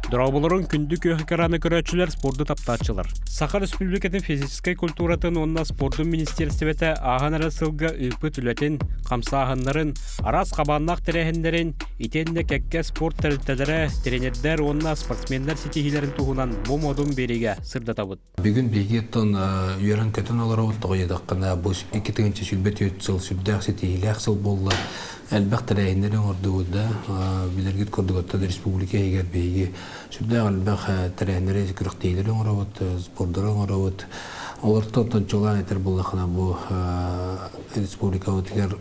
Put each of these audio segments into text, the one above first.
Дорооболорун күндү күөх экраны көрөөччүлэр, спорду таптааччылар. Саха Республикатын физическэй культуратын уонна спордун министиэристибэтэ ааһан эрэр сылга ыыппыт үлэтин, хамсааһыннарын, араас хабааннаах тэрээһиннэрин, итиэннэ кэккэ спорт тэрилтэлэрэ, тренердэр уонна спортсменнар ситиһиилэрин туһунан бу модун биэриигэ сырдатабыт. Бүгүн биһиги оттон үөрэн-көтөн олоробут, тоҕо диэтэххинэ, бу 2024 сыл сүрдээх ситиһиилээх сыл буолла. Элбэх тэрээһиннэри оҥордубут да, билэргит курдук оттон республика иһигэр биһиги сүрдээх элбэх тэрээһиннэри, күрэхтэһиилэри оҥоробут, спордары оҥоробут. Олортон оттон чуолаан этэр буоллаххына, бу республикабытыгар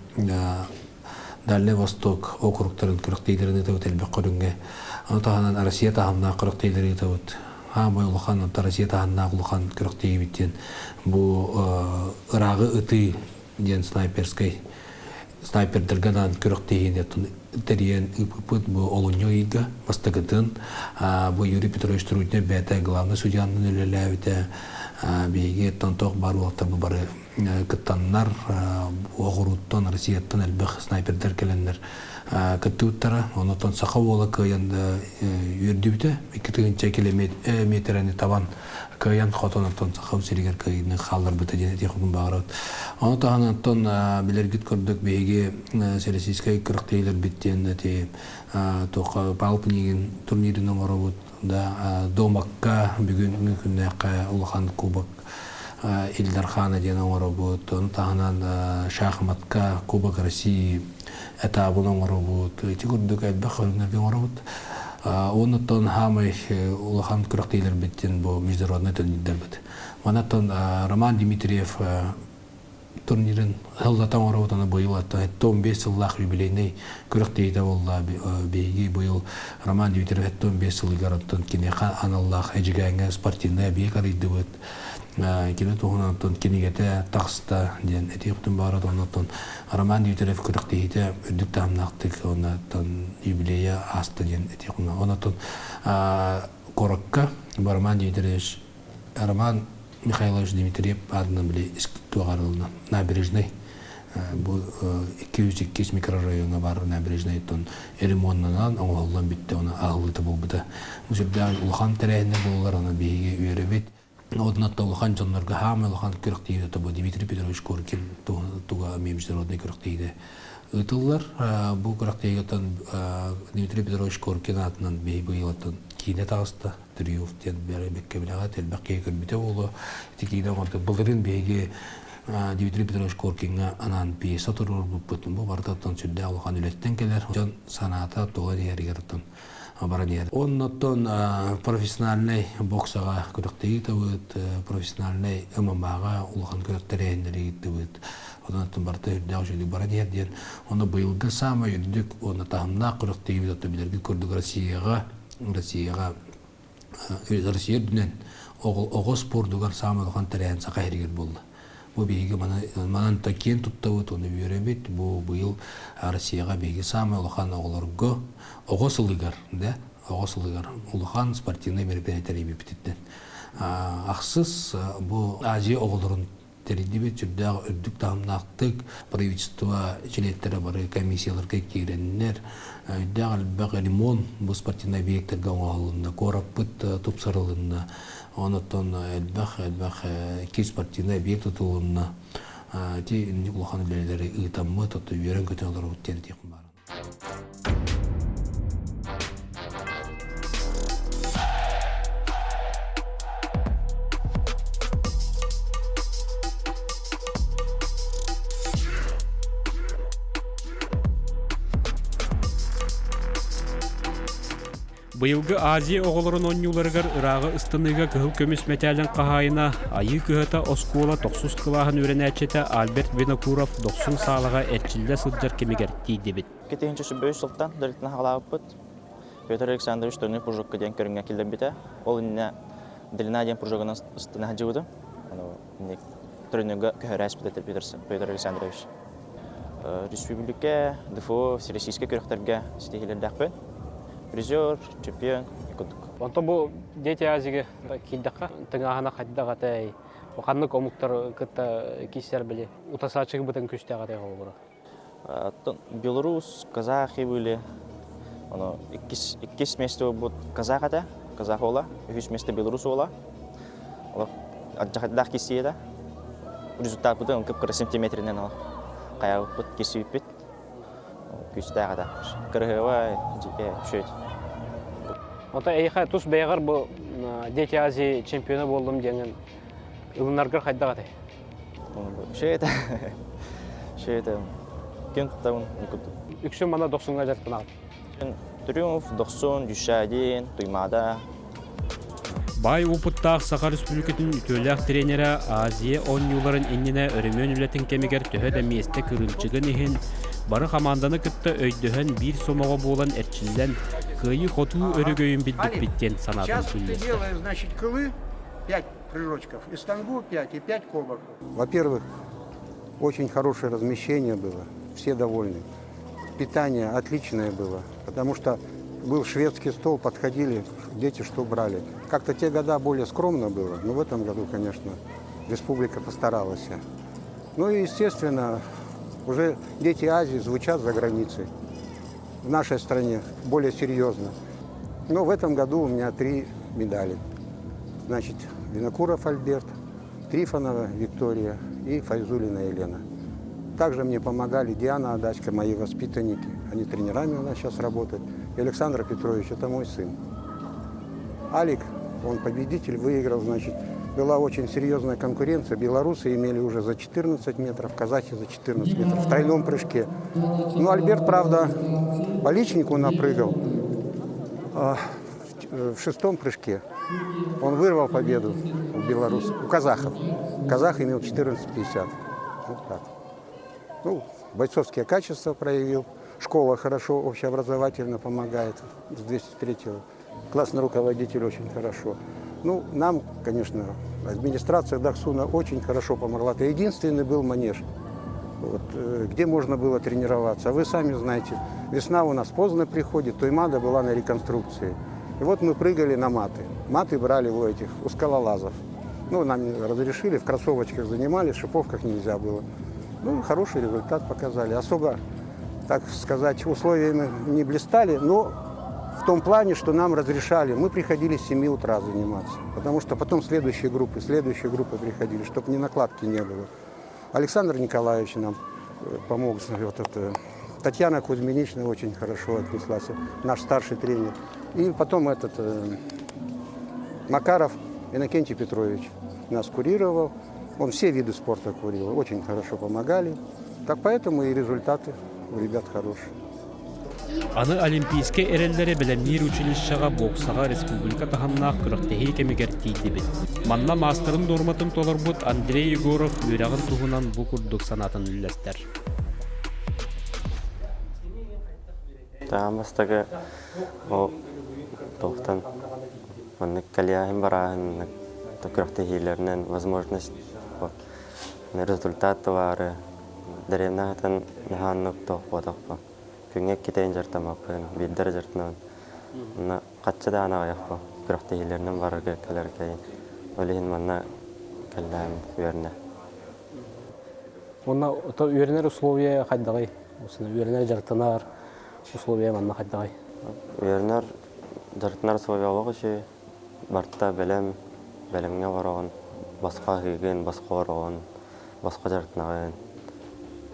Дальнай Восток округтарын күрэхтэһиилэрин ыытабыт элбэх көрүҥҥэ. Ону таһынан Россия таһымнаах күрэхтэһиилэри ыытабыт. Аамай улахан, онтон Россия таһымнаах улахан күрэхтэһиибит диэн бу ырааҕы ытыы диэн снайперскай снайпердарга анаан күрэхтэһиини тэрийэн ыыппыппыт бу олунньу ыйга бастакытын бу Юрий Петрович Трутнев бэйэтэ главный судьянан үлэлээбитэ биһиги тонтох баар уолаттар бу бары кыттаннар оҕурууттан Россияттан элбэх снайпердар кэлэннэр кыттыбыттара. Онтон саха уола кыайан үөрдүбүтэ. 2000 километраны табан кыайан хотон оттон саха сиригэр кыайыыны хаалларбыта диэн этиэхпин баҕарабыт. Ону таһынан оттон билэргит курдук биһиги Всероссийскай күрэхтэһиилэрбит диэн эти туохха Павел Пинигин турнирын оҥоробут да Домакка бүгүн күннээххэ улахан кубок Ил Дархана диэн оҥоробут, ону таһынан шахматка Кубок России этабын оҥоробут, ити курдук элбэх көрүҥнэргэ оҥоробут. Оннуттан хаамай улахан күрэхтэһиилэрбит диэн бу международный турнирдарбыт. Манаттан Роман Дмитриев турнирын сыллата оҥоробут, аны быйыл 15 сыллаах юбилейный күрэхтэһиитэ буолла. Биһиги быйыл Роман Дмитриев 75 сылыгар оттон киниэхэ аналлаах Эдьигээҥҥэ спортивнай объект арыйдыбыт. Кини туһунан оттон кинигэтэ таҕыста диэн этиэхпин баҕарабын. Оннуттан Роман Дмитриев күрэхтэһиитэ үрдүк таһымнаахтык оннуттан юбилейа ааста диэн этиэхпин. Оннуттан куоракка Роман Дмитриевич Роман Михайлович Дмитриев аатынан били туох арылына набережный бу 202 микрорайоҥҥа баар набережнайтан ремоннанан оҥоһуллан бүттэ оны аһыллыыта буолбута. Бу сүрдээх улахан тэрээһиннэр буолалар, аны биһиги үөрэбит. Однотто улахан дьоннорго хаамай улахан күрэхтэһиитэ бу Дмитрий Петрович Коркин туга эмиэ международный күрэхтэһиитэ ыытыллар. Бу күрэхтэһиигэ Дмитрий Петрович Коркин аатынан биһиги быйылаттан киинэ таҕыста. Триумф диэн бэккэ билэҕит, элбэх киһи көрбүтэ буолуо. Ити киинэ оҥордо. Былырыын биһиги Дмитрий Петрович Коркиҥҥа анаан пьеса туруорбуппут. Бу барытыттан сүрдээх улахан үлэттэн кэлэр. Дьон санаата тула иһэригэр оттон баран иһэр. Оннуттан профессиональнай боксаҕа күрэхтэһии ыытабыт, профессиональнай ММА-ҕа улахан күрэхтэһииннэри ыыттыбыт. Онон барыта үрдээх үчүгэйдик баран иһэр диэн. Онно быйылгы саамай үрдүк уонна таһымнаах күрэхтэһиибит оттон билэргит курдук Россияҕа Россияҕа Россия үрдүнэн оҕо спордугар саамай улахан тэрээһин Саха сиригэр буолла. Бу биһиги манан та киэн туттабыт, ону үөрэбит. Бу быйыл Россияҕа биһиги саамай улахан оҕолорго оҕо сылыгар, да, оҕо сылыгар улахан спортивнай мероприятие тэрийбиппититтэн. Ахсыс бу Азия оҕолорун тэриллибит сүрдээх үрдүк таһымнаахтык правительство чилиэттэрэ бары комиссияларга киирэннэр үрдээх элбэх ремонт бу спортивнай объектарга оҥоһулунна, куораппыт тупсарылынна, онон элбэх элбэх икки спортивнай объект тутулунна. Ити инник улахан үлэлэри ыытаммыт, оттон үөрэн-көтөн олоробут диэн этиэхпин баҕарабын. Быйылгы Азия оҕолорун оонньууларыгар ырааҕы ыстаныыга кыһыл көмүс мэтээлин хаһаайына Айыы кыһата оскуола тохсус кылааһын үөрэнээччитэ Альберт Винокуров дохсун саалаҕа эрчиллэ сылдьар кэмигэр тиийдибит. 2023 сылтан дойдутун хаҕалаабыппыт. Петр Александрович Тонный прыжокка диэн көрүҥҥэ киллэрбитэ. Ол иннинэ длина диэн прыжогунан ыстана сылдьыбытым. Аны тренерга көһөрө ааспыта Петр Александрович. Республика, ДФО, всероссийскай күрэхтэргэ ситиһиилэрдээхпин. Призер, чемпион курдук. Онтон бу Дети Азига киирдэххэ тыҥааһына хайдах этэй? Ханнык омуктар кытта киирсэр били утасааччыгыбытын күүстээх этэй холобура? Белорус, казахи были. Ону иккис, иккис миэстэ буолбут казах этэ, казах уола, үһүс миэстэ белорус уола. Олох алдьархайдаах киирсии этэ. Результаппытын кып-кыра сантиметринэн ол хайаабыппыт, киирсибиппит. Күүстээх этэ. Кырыһыаба дьике үчүгэй. Ото эйиэхэ тус бэйэҕэр бу Дети Азии чемпиона буоллум диэҥин ылынаргар хайдах этэй? Үчүгэй этэ. Үчүгэй этэ. Күн туттабын курдук. Үксүн мана Дохсуҥҥа дьарыктанаҕын? Триумф, Дохсун, Дюшадин, Туймаада. Баай опыттаах Саха Республикатын үтүөлээх тренерэ Азия оонньууларын иннинэ өрөмүөн үлэтин кэмигэр төһө да миэстэ кырыымчыгын иһин, бары хамаанданы кытта өйдөһөн биир сомоҕо буолан эрчиллэн, кыайыы-хотуу өрөгөйүн билбиппит диэн санаатын Сейчас ты үллэстэр. делаешь, значит, кылы, пять прыжочков, и штангу пять, и пять кобок. Во-первых, очень хорошее размещение было, все довольны. Питание отличное было, потому что был шведский стол, подходили, дети что брали. Как-то те года более скромно было, но в этом году, конечно, республика постаралась. Ну и, естественно, уже дети Азии звучат за границей. В нашей стране более серьезно. Но в этом году у меня три медали. Значит, Винокуров Альберт, Трифонова Виктория и Файзулина Елена. Также мне помогали Диана Адаська, мои воспитанники. Они тренерами у нас сейчас работают. И Александр Петрович, это мой сын. Алик, он победитель, выиграл, значит, была очень серьезная конкуренция. Белорусы имели уже за 14 метров, казахи за 14 метров в тройном прыжке. Ну, Альберт, правда, по личнику напрыгал. А, в шестом прыжке он вырвал победу у белорусов, у казахов. Казах имел 14,50. Вот так. Ну, бойцовские качества проявил. Школа хорошо общеобразовательно помогает с 203-го. Классный руководитель очень хорошо. Ну, нам, конечно, администрация Дохсуна очень хорошо помогла. Это единственный был манеж, вот, где можно было тренироваться. Вы сами знаете, весна у нас поздно приходит, Туймада была на реконструкции. И вот мы прыгали на маты. Маты брали у этих, у скалолазов. Ну, нам разрешили, в кроссовочках занимались, в шиповках нельзя было. Ну, хороший результат показали. Особо, так сказать, условиями не блистали, но в том плане, что нам разрешали. Мы приходили с 7 утра заниматься, потому что потом следующие группы, следующие группы приходили, чтобы ни накладки не было. Александр Николаевич нам помог. Вот это. Татьяна Кузьминична очень хорошо отнеслась, наш старший тренер. И потом этот Макаров Иннокентий Петрович нас курировал. Он все виды спорта курировал, очень хорошо помогали. Так поэтому и результаты у ребят хорошие. Аны Олимпийскай эрэллэри бэлэмниир училищеҕа боксаҕа республика таһымнаах күрэхтэһии кэмигэр тиийдибит. Манна маастарын нуорматын толорбут Андрей Егоров үөрэҕин туһунан бу курдук санаатын үллэстэр. Таам бастакы ол туохтан маннык кэлиэһин барааһын күрэхтэһиилэринэн возможность вот результат товары дэриэбинэ наһааннык туох Күҥҥэ иккитэ дьартамаппын, биирдэ эрэ дьартанабын. Онно хаччы даҕаны аҕыйах күрэхтэһиилэринэн барарга кэлэргэ ол иһин манна кэллэҕим үөрэнэ. Уонна ото үөрэнэр условия хайдаҕый? Үөрэнэр дьарыктанар условия манна хайдаҕый? Үөрэнэр дьарыктанар условия олох үчүгэй. Барыта бэлэм, бэлэмҥэ олороҕун, босхо аһыыгын, босхо олороҕун, босхо дьарыктанаҕын.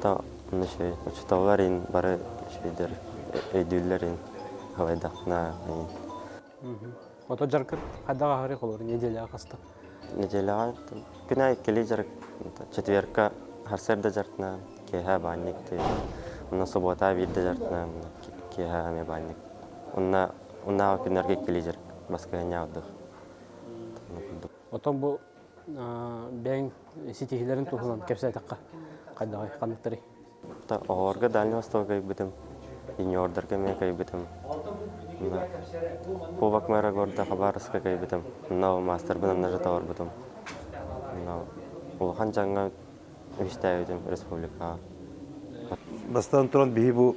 То онно үчүгэй. Учууталлар иин бары үчүгэйдэр, өйдүүллэр иин халайдахпына иин. Ото дьарыккыт хайдах аһарый холобур неделяҕа хаста? Неделяҕа күн аайы иккилии дьарык четверка сарсыарда дьарыктанабын, киэһэ баанньык Онно субуота биирдэ дьарыктанабын, киэһэ эмиэ баанньык. Онно оннооҕу күннэргэ иккилии дьарык баскыһыанньа ордук. Отон бу бэйэҥ ситиһиилэрин туһунан кэпсээтэххэ хайдаҕый, ханныктарый? Оҕолорго Дальний Востокка кыайбытым, юниордарга эмиэ кыайбытым. Кубок мэра города Хабаровска кыайбытым. Онно маастарбын онно же толорбутум. Онно улахан дьаҥҥа үһүстээбитим республикаҕа. Бастаан туран биһи бу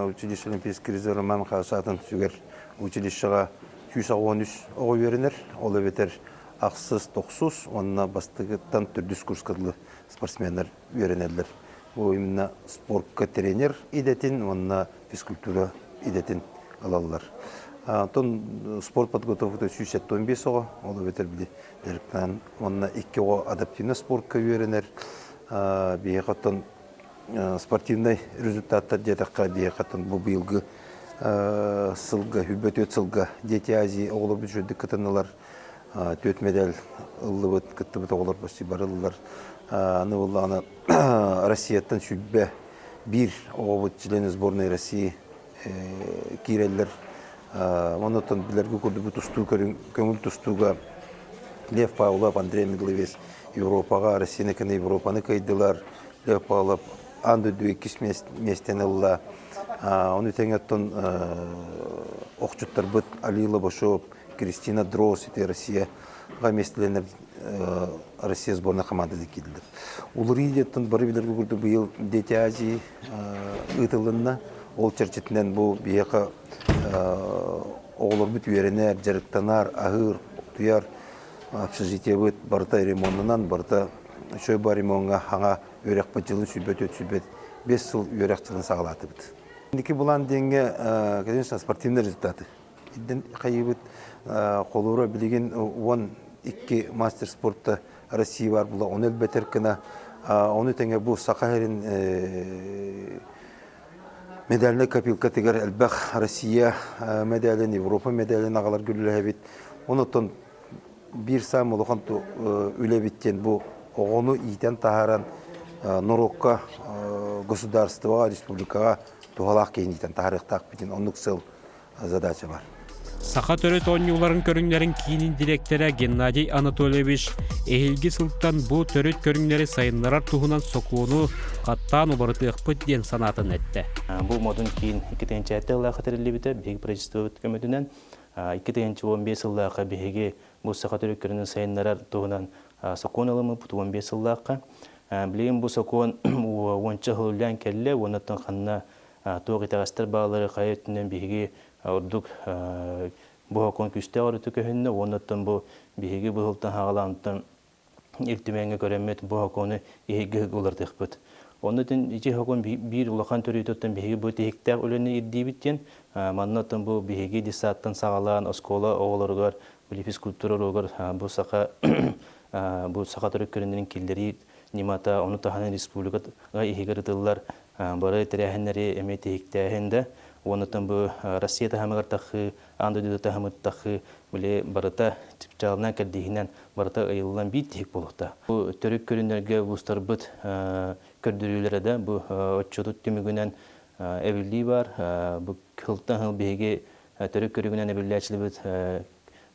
училище Олимпийский резерв Роман Хасатын сүгэр училищеҕа 183 оҕо үөрэнэр. Ол эбэтэр ахсыс, тохсус уонна бастакыттан төрдүс курска дылы спортсменнар үөрэнэллэр. Бу именно спортка тренер идэтин уонна физкультура идэтин. ылаллар. Онтон спорт подготовката 175 оҕо, ол эбэтэр били дьарыктаан уонна икки оҕо адаптивнай спортка үөрэнэр. Биһиэхэ оттон спортивнай результаттар диэтэххэ, биһиэхэ оттон бу быйылгы сылга, 24 сылга Дети Азии оҕолорбут үчүгэйдик кытыннылар. Түөрт медаль ыллыбыт, кыттыбыт оҕолор почти барыллар. Аны буоллаҕына Россияттан 21 оҕобут члены сборной России киирэллэр. Оннуттан билэргэ курдук тустуу көрүҥ, көҥүл тустууга Лев Павлов, Андрей Мигловец Европаҕа, Россияны кэннэ Европаны кыайдылар. Лев Павлов аан дойду иккис миэстэни ылла. Ону тэҥэ оттон охчуттарбыт Али Лобашов, Кристина Дрозд ити Россия миэстэлэнэр Россия сборная командата киирдилэр. Уларыы диэттэн бары билэргэ курдук быйыл Дети Азии ыытылынна. Ол чэрчитинэн бу биһиэхэ оҕолорбут үөрэнэр, дьарыктанар, аһыыр, утуйар общежитиебыт барыта ремоннанан, барыта үчүгэй бу ремоҥҥа хаҥа үөрэхпит дьылын 104-105 сыл үөрэх дьылын саҕалаатыбыт. Инники былаан диэҥҥэ, конечно, спортивные результаты. Ирдэн хайыыбыт холуура билигин 12 мастер спорта Россия бар була ону элбэтэр гына ону тэҥэ бу Саха сирин медальнай копилкатыгар элбэх Россия медалин, Европа медалин аҕалар үлэлэһэбит. Онуттан биир саамай улахан үлэбит диэн бу оҕону иитэн таһааран норуокка, государствоҕа, республикаҕа туһалаах киһини иитэн таһаарыахтаахпыт диэн оннук сыал задача бар. Саха төрүт оонньууларын көрүҥнэрин киинин дириэктэрэ Геннадий Анатольевич эһиилги сылтан бу төрүт көрүҥнэри сайыннарар туһунан сокуону хаттаан уларытыахпыт диэн санаатын эттэ. Бу модун киин 2 сыллаахха тэриллибитэ биһиги правительствобыт көмөтүнэн 2015 сыллаахха биһиги бу саха төрүт көрүҥүн сайыннарар туһунан сокуон ылыммыппыт 15 сыллаахха. Билигин бу сокуон уонча сыл үлэлээн кэллэ уонна ханна туох итэҕэстэр бааллары хайа өттүнэн биһиги ордук бу сокуон күүстээх өрүтү көһүннэ уонна оттон бу биһиги быһылтан хаҕалаантан Ил Түмэҥҥэ көрөммүт бу сокуону иһиргэ уларытыахпыт. Онно ити сокуон биир улахан төрүөтүттэн биһиги бу тиһиктээх үлэни ирдиибит диэн манна оттон бу биһиги детсадтан саҕалаан оскуола оҕолоругар били физкультура уруогар бу саха бу саха төрүт көрүҥнэрин киллэрии ньымата ону таһынан республика иһигэр ытыллар бары тэрээһиннэри эмиэ тиһиктээһин да уонна бу Россия таһымыгар тахыы аан дойду таһымыгар тахыы били барыта чыпчаалынан кэрдииһинэн барыта ыйыллан биир тиһик буолуохтаах. Бу төрүт көрүннэргэ улуустарбыт көрдөрүүлэрэ да бу отчуотут түмүгүнэн эбиллии бар. Бу сылтан сыл биһиги төрүт көрүҥүнэн эбиллээччилэрбит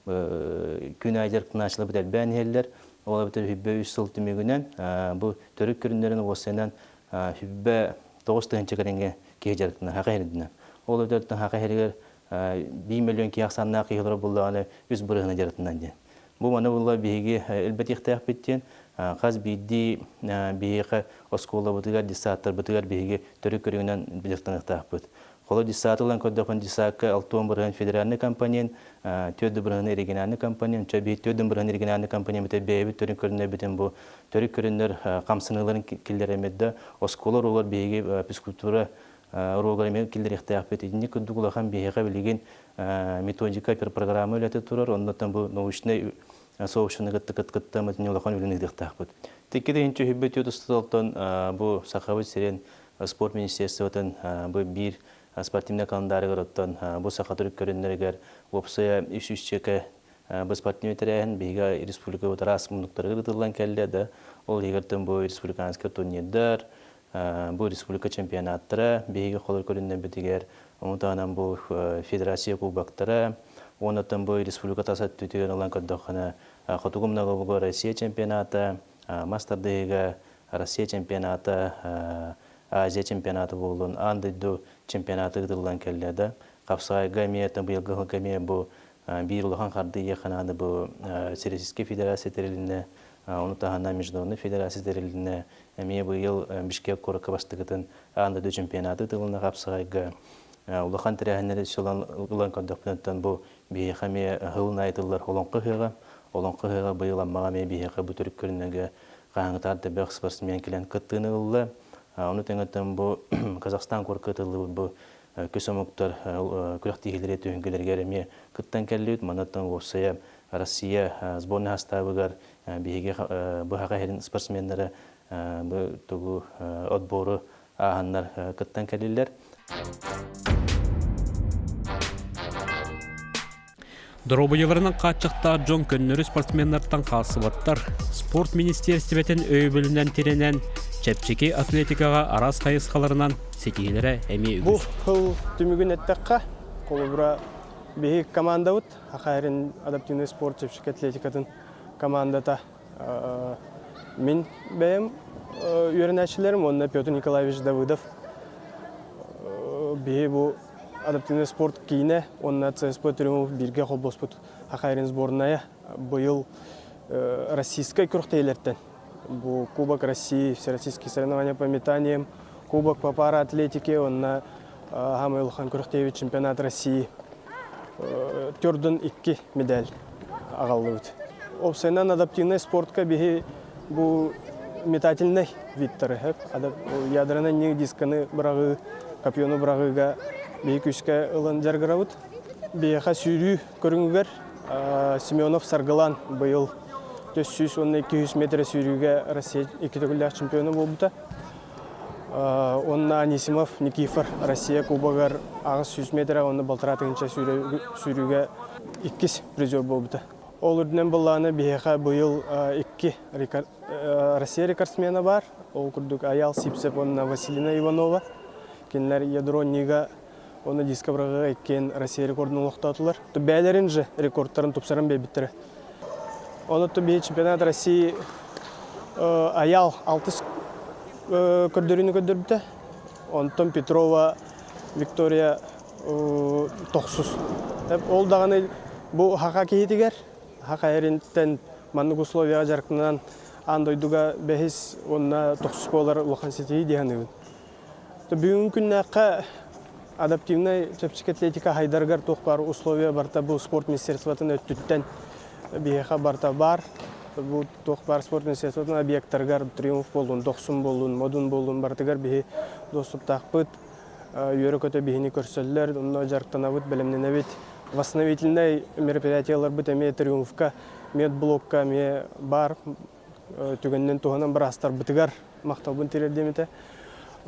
күн аайы дьарыктанааччыларбыт элбээн иһэллэр. Ол эбэтэр хүббэ үс сыл түмүгүнэн бу төрүт көрүҥнэрин уопсайынан хүббэ 9 тыһыынча кэриҥэ киһи дьарыктанар хака иһирдинэ. Ол эбэтэр хака иһиригэр 1 миллион киһи ахсааннаах киһи олорор буоллаҕына үс бырыһына дьарыктанар диэн. Бу маны буолла биһиги элбэтиэхтээхпит диэн хас биирдии биһиэхэ оскуолабытыгар, детсадтарбытыгар биһиги төрүт көрүҥүнэн дьарыктаныахтаахпыт. Холо детсад ылан көрдөхпүн детсадка 60 бырыһын федеральный компонент, 4 бырыһын региональный компонент, чэ биһи 4 бырыһын региональный компонент бэйэбит төрүт көрүннэрбитин бу төрүт көрүннэр хамсаныыларын киллэрэммит да оскуола уруогар биһиги физкультура уруогар эмиэ киллэриэхтээхпит. Итинник курдук улахан биһиэхэ билигин методика программа үлэтэ турар, оннуттан бу научнай сообществоны кытта кытта улахан үлэни ыытыахтаахпыт. Тикки иһин түһүбүт ютустуталтан бу Сахабыт сирин спорт министерствотын бу биир спортивный календарыгар оттон бу саха төрүт көрүннэригэр уопсайа үс чеке бу спортивный тэрээһин биһиги республикабыт араас муннуктарыгар ыытыллан кэллэ да ол иһигэр бу республиканскай турнирдар бу республика чемпионаттара биһиги холор көрүннэрбитигэр ону таһынан бу федерация кубоктара уоннаттан бу республика тас өттүтүгэр ылан көрдөххүнэ хотугу многобуга Россия чемпионата мас тардыһыыга Россия чемпионата Азия чемпионата буоллун аан дойду чемпионата ыытыллан кэллэ да хапсаҕайга эмиэ быйылгы сылга эмиэ бу биир улахан хардыы ханааны бу Всероссийскай федерация тэрилиннэ ону таһынан международный федерация тэрилиннэ эмиэ быйыл Бишкек куоракка бастакытын аан дойду чемпионаты ыытылынна хапсаҕайга улахан тэрээһиннэри ылан көрдөхпүнэттэн бу биһиэхэ эмиэ сылын айтыллар олоҥхо ыһыаҕа олоҥхо ыһыаҕа быйыл Аммаҕа эмиэ биһиэхэ бу төрүт көрүннэргэ хаһааҥҥытааҕар да бөх спортсмен кэлэн кыттыыны ылла. Ону тэҥэттэн бу Казахстан куоракка ыытыллыбыт бу. көс омуктар күрэхтэһиилэри түһүлгэлэригэр эмиэ кыттан кэллибит. Манаттан уопсайа Россия сборнай састаабыгар биһиги быһаҕа иһэрин спортсменнара бу тугу отбору ааһаннар кыттан кэллилэр. Доруобуйаларынан хааччахтаах дьон көннөрү спортсменнартан хаалсыбаттар. Спорт министиэристибэтин өйөбүлүнэн тирэнэн, чэпчэки атлетикаҕа араас хайысхаларынан ситиһиилэрэ эмиэ Бу үгүс. сыл түмүгүн эттэххэ, холобура, биһи командабыт Хахайрин адаптивный спорт чэпчэки атлетикатын командата мин бэйэм үөрэнээччилэрим уонна Петр Николаевич Давыдов биһи бу адаптивный спорт киинэ уонна ЦСП Триумф бииргэ холбоспут Хахайрин сборная быйыл российскай күрэхтэһиилэртэн бу Кубок России, Всероссийские соревнования по метаниям, Кубок по параатлетике уонна Хамай улахан күрэхтэһиибит чемпионат России төрдүн икки медаль аҕаллыбыт. Уопсайынан адаптивнай спортка биһи бу метательнай видтары, ядернай не дисканы быраҕыы, копьену быраҕыыга биһи күүскэ ылан дьарыгырабыт. Биһиэхэ сүүрүү көрүҥүгэр Семенов Саргылан быйыл 400 200 метр сүүрүүгэ Россия икки төгүллээх чемпиона буолбута. Уонна Анисимов Никифор Россия Кубогар 800 метрэ уонна балтараа тыһыынча сүүрүүгэ иккис призер буолбута. Ол үрдүнэн былааны биһиэхэ быйыл икки Россия рекордсмена бар. Ол курдук Аял Сипсев уонна Василина Иванова. Кинилэр ядроннига уонна диска быраҕыыга иккиэн Россия рекордун олохтоотулар. Бэйэлэрин же рекордтарын тупсаран биэрбиттэрэ. Онон биһи чемпионат России Аял алтыс көрдөрүүнү көрдөрбүтэ. Онтон Петрова Виктория тохсус. Ол даҕаны бу хака киһитигэр, хака эринтэн маннык условияҕа дьарыктанан аан дойдуга бэһис уонна тохсус буолар улахан ситиһии дии саныыбын. Бүгүҥҥү күннээххэ адаптивнай чэпчэки атлетика хайдарыгар туох баар условия барыта бу спорт министерствотын өттүттэн биһиэхэ барыта баар. Бу туох баар спорт министерствотын объектарыгар триумф буоллун, дохсун буоллун, модун буоллун барытыгар биһи доступтаахпыт. Үөрэ-көтө биһини көрсөллөр, онно дьарыктанабыт, бэлэмнэнэбит. Восстановительнай мероприятияларбыт эмиэ триумфка, медблокка эмиэ баар. Түгэнинэн туһанан быраастарбытыгар махталбын тириэрдиэм этэ.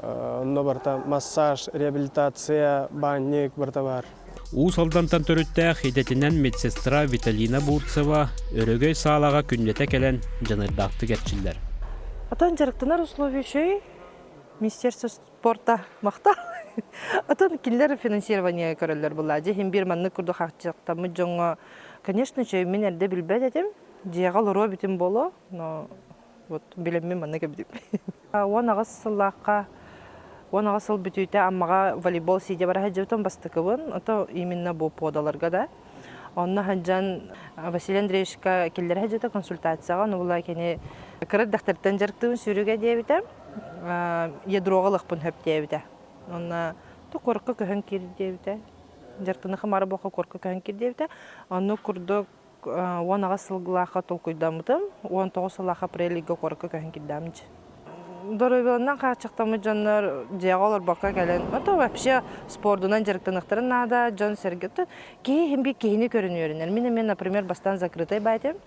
Онно барыта массаж, реабилитация, баанньык барыта баар. Уус Алдантан төрүттээх идэтинэн медсестра Виталина Бурцева Өрөгөй саалаҕа күннэтэ кэлэн дьаныардаахтык эрчиллэр. Отон дьарыктанар условия үчүгэй. Министерство спорта махтал. Отон кинилэр финансирование көрөллөр буолла. Дьэ иһин биир маннык курдук хааччахтаммыт дьоҥҥо, конечно, үчүгэй мин эрдэ билбэт этим. Дьиэҕэ олоруо эбитим буолуо, но вот билэммин маннык эбитим. 18 сыллаахха 18 сыл бүтүүтэ Аммаҕа волейбол сиидэ бара сылдьыбытым бастакыбын, ото именно бу подаларга да. Онно сылдьан Василий Андреевичка киллэрэ сылдьыбыта консультацияҕа, ону була кини кыра эрдэхтэриттэн дьарыктыыбын сүүрүүгэ диэбитэ, ядроҕа ылыахпын сөп диэбитэ. Онно ту куоракка көһөн киир диэбитэ. Дьарыктаныха мара буолха куоракка көһөн киир диэбитэ. Оннук курдук 18 сыллаахха толкуйдаммытым, 19 сыллаах апрель ыйга куоракка көһөн киирдэм. Доруобуйаларынан хааччахтаммыт дьоннор дьиэҕэ олорбокко кэлэн, это вообще спордунан дьарыктаныахтарын наада, дьон-сэргэ. Киһи иһин биир киһини көрүнүөрүнэр. Мин эмиэ, например, бастаан закрытай баайтым.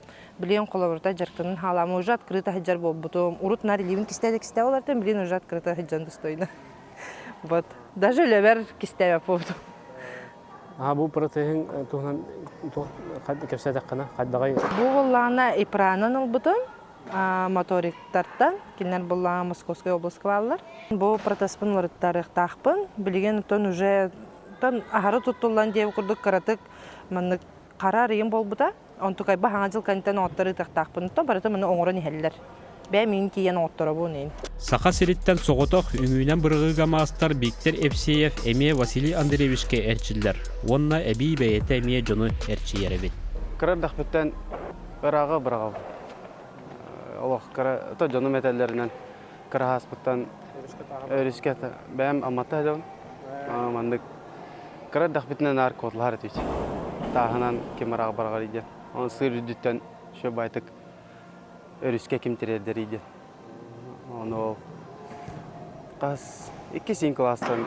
Билигин холобурта дьарыктанан хаалаама, уже открыто сылдьар буолбутум. Урут наар илиибин кистээ кистээ олортум, билигин уже открыто сылдьан достойно. Вот. Даже үлэбэр кистээбэт буолбутум. Аха бу протеһиҥ туһунан туох кэпсээтэххинэ хайдаҕый? Бу буоллаҕына ипранан ылбытым моториктартан кинилэр буоллаҕына Московскай областка бааллар. Бу протезпын уларыттарыахтаахпын. Билигин оттон уже аһары туттуллан диэбит курдук кыратык маннык хара арыйым буолбута. Онтукайба хаҥа дьыл кэнниттэн оҥоттор ыытыахтаахпын. Оттон барыта маны оҥорон иһэллэр. Бэйэм миигин тиийэн оҥотторобун иин. Саха сириттэн соҕотох үҥүүнэн бырҕыыга маастар Виктор Евсеев эмиэ Василий Андреевичка эрчиллэр уонна эбии бэйэтэ эмиэ дьону эрчийэр эбит. Кыра эрдэхпиттэн ырааҕы быраҕабын. Олох кыра, то дьонум этэллэринэн кыраһааспыттан өрүскэ бэйэм Амматта сылдьабын. Маннык кыра эрдэхпитинэ наар куоталаһар этибит. Тааһынан ким ыраах барҕарый диэн. Оны сыыр үрдүттэн еще байтык өрүскэ ким тириэрдэрий диэн. Ону ол хас икки син кылаастан.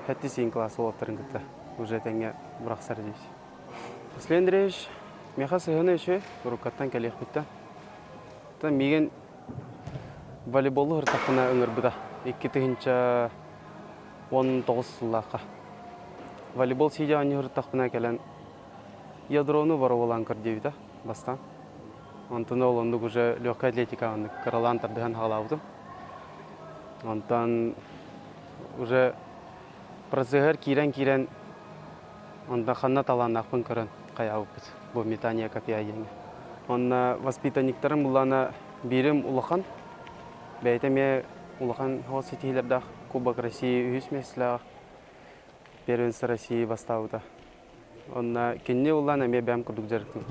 Хэттис класс уолаттарын кытта уже тэҥҥэ бырахсар диибит. Василий Андреевич миэхэ сыһыана үчүгэй, уруккаттан кэлиэхпиттэн. Оттон миигин волейболу ыртахпына ыҥырбыта. 2019 сыллаахха. Волейбол сиидэ оонньуу ыртахпына кэлэн ядрону боруобалаан көр диэбитэ бастаан. Онтон ол оннук уже легкая атлетика оннук кыралаан тардыһан хаалаабытым. Онтон уже процеһар киирэн-киирэн онно ханна талааннаахпын көрөн хайаабыппыт бу метание копья диэҥҥэ. Онно воспитанниктарым буллаана биирим улахан, бэйэтэ эмиэ улахан ол ситиһиилэрдээх Кубок России үһүс миэстэлээх первенство России бастаабыта. Онно кинини улаан эмиэ бэйэм курдук дьарыктыыбын.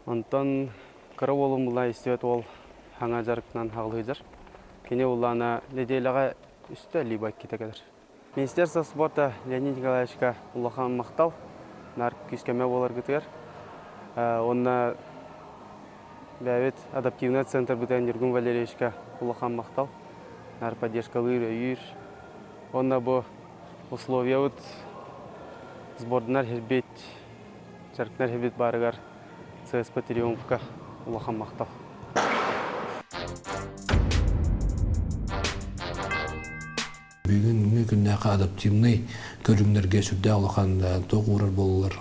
Онтон кыра уолум буллаан истибэт уол хаҥа дьарыктынан хаҕылыһыдьар. Кини улаана нэдиэлэҕэ үстэ либо иккитэ кэлэр. Министерство спорта Леонид Николаевичка улахан махтал наар күүс-көмө буоларгытыгар. Уонна бэйэбит адаптивнай центрбытыгар Ньургун Валерьевичка улахан махтал. Наар поддержкалыыр, өйүүр. Уонна бу условиябыт сборданар сирбит, дьарыктанар сирбит баарыгар ЦСП Триумфка улахан махтал. Бүгүҥҥү күннээхи адаптивнай көрүҥнэргэ сүрдээх улахан туох уурар буоллар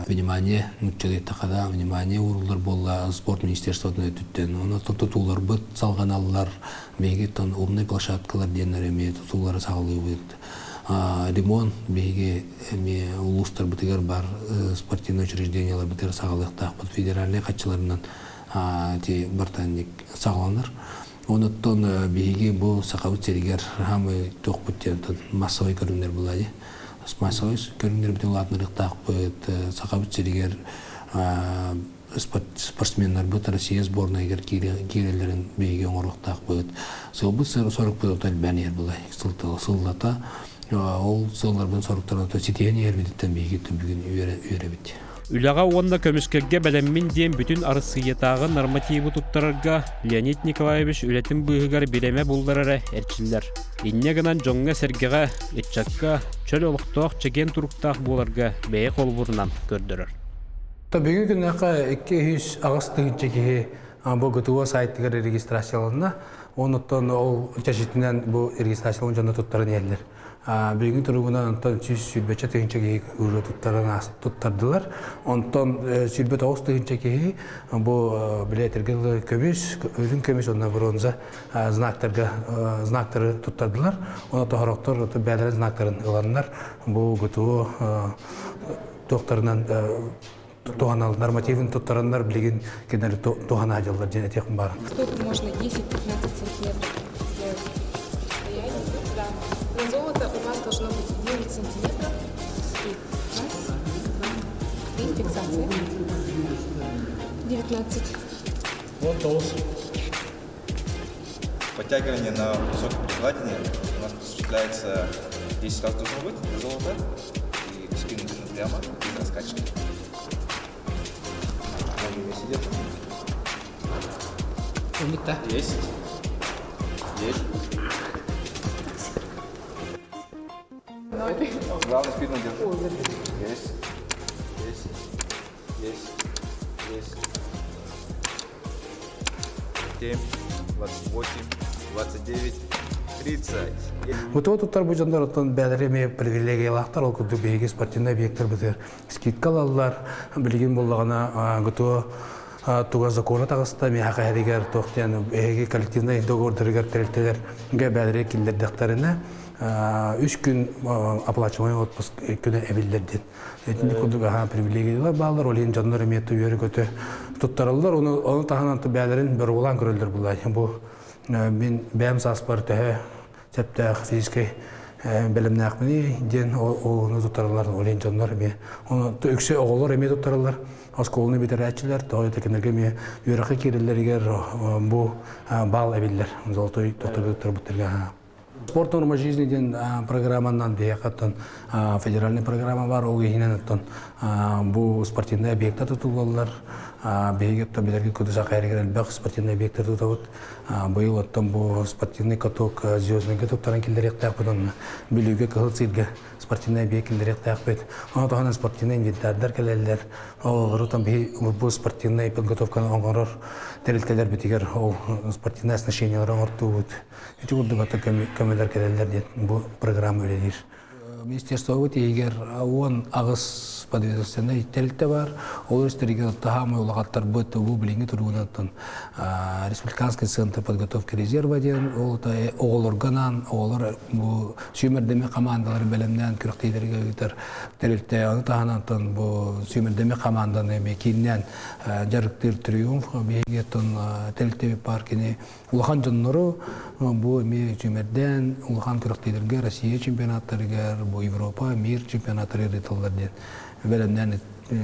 внимание нууччалыйдахха внимание ууруллар буолла спорт министерствотын өттүттэн. Онон тутууларбыт салҕаналлар, биһиги оттон умный площадкалар диэннэр эмиэ тутуулары саҕалыыбыт. Ремонт биһиги эмиэ улуустарбытыгар бар спортивнай учреждениеларбытыгар саҕалыахтаахпыт федеральнай хаччыларынан ити бартанник саҕаланар. Онуттан биһиги бу Сахабыт сиригэр хаамай туохпут диэн массовай көрүҥнэр буолла дии. Массовай көрүҥнэрбитин улаатынарыахтаахпыт. Сахабыт сиригэр спортсменнарбыт Россия сборнайыгар киирэллэрин биһиги оҥоруохтаахпыт. Сылбыт сорукпут элбээн иһэр буолла. Сыллата ол сылларбын соруктарын ситиһэн иһэрбититтэн биһиги бүгүн үөрэбит. Үлэҕэ уонна көмүскэлгэ бэлэммин диэн бүтүн Арассыыйатааҕы нормативы туттарарга Леонид Николаевич үлэтин быыһыгар бириэмэ буллар эрэ эрчиллэр. Инньэ гынан дьоҥҥо-сэргэҕэ, ыччакка чөл олохтоох чэгиэн туруктаах буоларга бэйэ холобурунан көрдөрөр. Бүгүн күннээххэ 208 тыһыынча киһи бу ГТО сайтыгар регистрацияланна. Онуттан ол чэчитинэн бу регистрацияланан дьону туттаран иһэллэр. Бүгүҥҥү туругунан онтон 120 тыһыынча киһи уже туттаран туттардылар. Онтон 29 тыһыынча киһи бу билеттерге көмүс, үрүҥ көмүс уонна бронза знактарга знактары туттардылар. Оны тоһороктор бээлэрин знактарын ыланнар бу ГТО туохтарынан туһанал нормативын туттараннар билигин кинилэр туһана дьыллар диэн этиэхпин баар. Стопы можно 10-15 сантиметров делать расстояние. Да. На золото у вас должно быть 9 сантиметров. И раз, два, три, фиксация. 19. Вот толс. Подтягивание на высокой перекладине у нас осуществляется 10 раз должно быть золото. И спину держим прямо, без раскачки. Ноги вместе держим. Есть. Есть. Главное, спину держим. Есть. Есть. Есть. Есть. 7, 28, 29, 30. Бутуга туттар бу дьоннор оттон бээлэри эмиэ привилегиялаахтар, ол курдук биһиги спортивнай объектарбытыгар скидка ылаллар. Билигин буоллаҕына ГТО туга закона таҕыста, миэхэ кэһэригэр туох диэн эһиги коллективнай договордарыгар тэрилтэлэргэ бээлэри киллэрдэхтэринэ үс күн оплачиваемый отпуск күнэ эбиллэр диэн. Итинник курдук аһаа привилегиялар бааллар, ол иһин дьоннор эмиэ үөрэ-көтө туттараллар. Ону, ону таһынан бээлэрин боруобалаан көрөллөр буллай. Бу мин бэйэм сааспар төһө сөптөөх физическэй бэлэмнээхпиний диэн ону туттараллар. Ол иһин дьоннор эмиэ ону үксэ оҕолор эмиэ туттараллар. Оскуоланы бүтэрээччилэр тоҕо кинилэргэ эмиэ үөрэххэ киирэллэригэр бу баал эбиллэр. Золотой туттарбыттарга. Спорт норма жизни диэн программанан биһиэхэ федеральный программа бар, ол иһинэн оттон бу спортивный объекта тутуллаллар. Биһиги оттон билэрги кудус акайрыгар элбэх спортивный объекта тутабыт. Быйыл оттон бу спортивный каток звездныйга туттаран киллэриэхтээхпит онно Бүлүүгэ Кыһыл Сыырга. спортивнай объект киллэриэхтээхпит. Ону таһынан спортивнай инвентардар кэлэллэр. Ол олорутан биһи бу спортивнай подготовканы оҥорор тэрилтэлэрбитигэр ол спортивнай оснащениелары оҥортуубут. Ити курдук ата көмөлөр кэлэллэр диэн бу программа үлэлиир. Министерствобыт иһигэр 18 подведомственнай тэрилтэ бар. Ол истэригэр таһаамай улахаттарбыт бу билиҥҥи туругунан Республиканский центр подготовки резерва диэн ол оҕолорго анаан оҕолор бу сүүмэрдэмэ командалары бэлэмнээн күрэхтэһиилэргэ ыытар тэрилтэ. Ону таһынан бу сүүмэрдэмэ команданы эмиэ кииннээн дьарыктыыр Триумф биһиги тэрилтэбит бар кини Улахан дьоннору бу эмиэ сүүмэрдээн улахан күрэхтэһиилэргэ Россия чемпионаттарыгар, бу Европа, мир чемпионаттарыгар ыыталлар диэн бэлэмнээн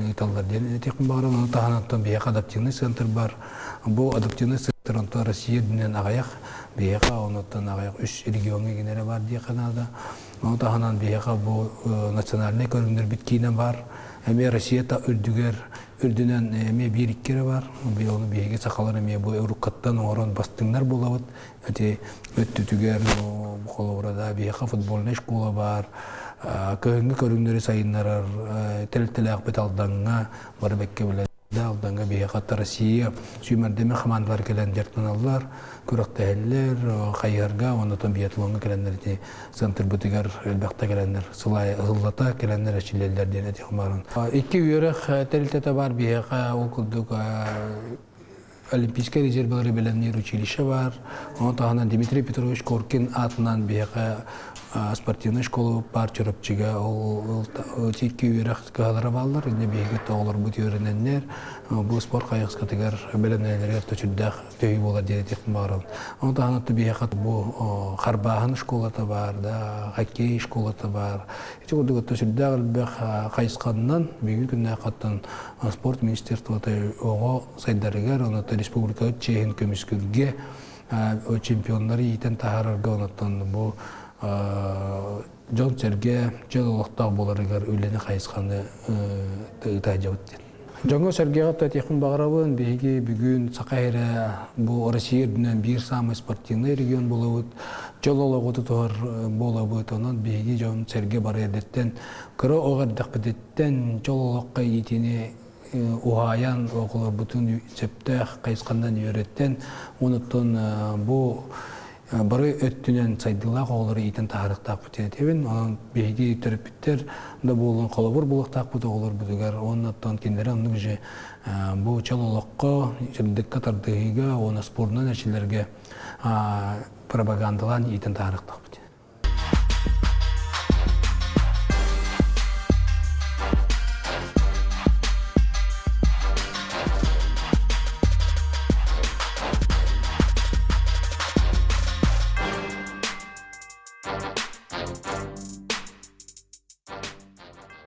ыыталлар диэн этиэхпин баҕарабын. Ону таһынан биһиэхэ адаптивный центр бар. Бу адаптивный центр онтон Россия үрдүнэн аҕыйах, биһиэхэ онуттан аҕыйах үс региоҥҥа игинэрэ бар диэххэ наада. Ону таһынан биһиэхэ бу национальнай көрүҥнэрбит киинэ бар. Эмиэ Россия үрдүгэр үрдүнэн эмиэ биир-икки эрэ бар. Ону биһиги сахалар эмиэ бу уруккаттан оҥорон бастыҥнар буолабыт. Ити өттүтүгэр холобура да биһиэхэ футбольнай школа баар, кыһыҥҥы көрүҥнэри сайыннарар тэрилтэлээхпит Алдаҥҥа бары бэккэ билэр. Алдаҥҥа биһиэхэ Россия сүүмэрдэмэ хамаандалар кэлэн дьарыктаналлар, күрэхтэһэллэр, хайыһарга уонна биатлоҥҥа кэлэннэр ити центрбытыгар элбэхтэ кэлэннэр сылай ыһыллата кэлэннэр эчиллэллэр диэн этиэхим баарын. Икки үөрэх тэрилтэтэ бар биһиэхэ ол курдук Олимпийскай резервэлэри бэлэмниир училище бар. Ону таһынан Дмитрий Петрович Коркин аатынан биһиэхэ спортивнай школа бар Чурапчыга ол икки үөрэх кыһалара бааллар. Инньэ биһиги оҕолорбут үөрэнэннэр бу спорт хайысхатыгар бэлэмнэнэллэригэр төчүрдээх төһүү буолар диэн этиэхпин баҕарабын. Ону таһынан биһиэхэ бу харбааһын школата баар, да, хоккей школата баар. Ити курдук өттө сүрдээх элбэх хайысханнан бүгүн күннээххаттан спорт министерствота оҕо сайдарыгар, онон республика чиэһин көмүскүргэ чемпионнары иитэн таһаарарга онон бу дьон-сэргэ чөл олохтоох буоларыгар үлэни хайысханы ыытаадьабыт диэн. Дьоҥҥо-сэргэҕэ этиэхпин баҕарабын, биһиги бүгүн Саха сирэ бу Россия үрдүнэн биир саамай спортивнай регион буолабыт, дьол олоҕу тутуһар буолабыт. Онон биһиги дьон-сэргэ бары эрдэттэн кыра оҕо эрдэхпититтэн дьол олоххо иитиини уһаайан оҕолорбутун сөптөөх хайысханан үөрэттэн, онуттан бу бары өттүнэн сайдыылаах оҕолору иитэн таһаарыахтаахпыт диэн этэбин. Онон биһиги төрөппүттэр да буоллун холобур буолуохтаахпыт оҕолорбутугар уонна оттон кинилэри оннук же бу чөл олоххо, сырдыкка тардыһыыга уонна спордунан эрчиллэргэ пропагандалаан иитэн таһаарыахтаахпыт.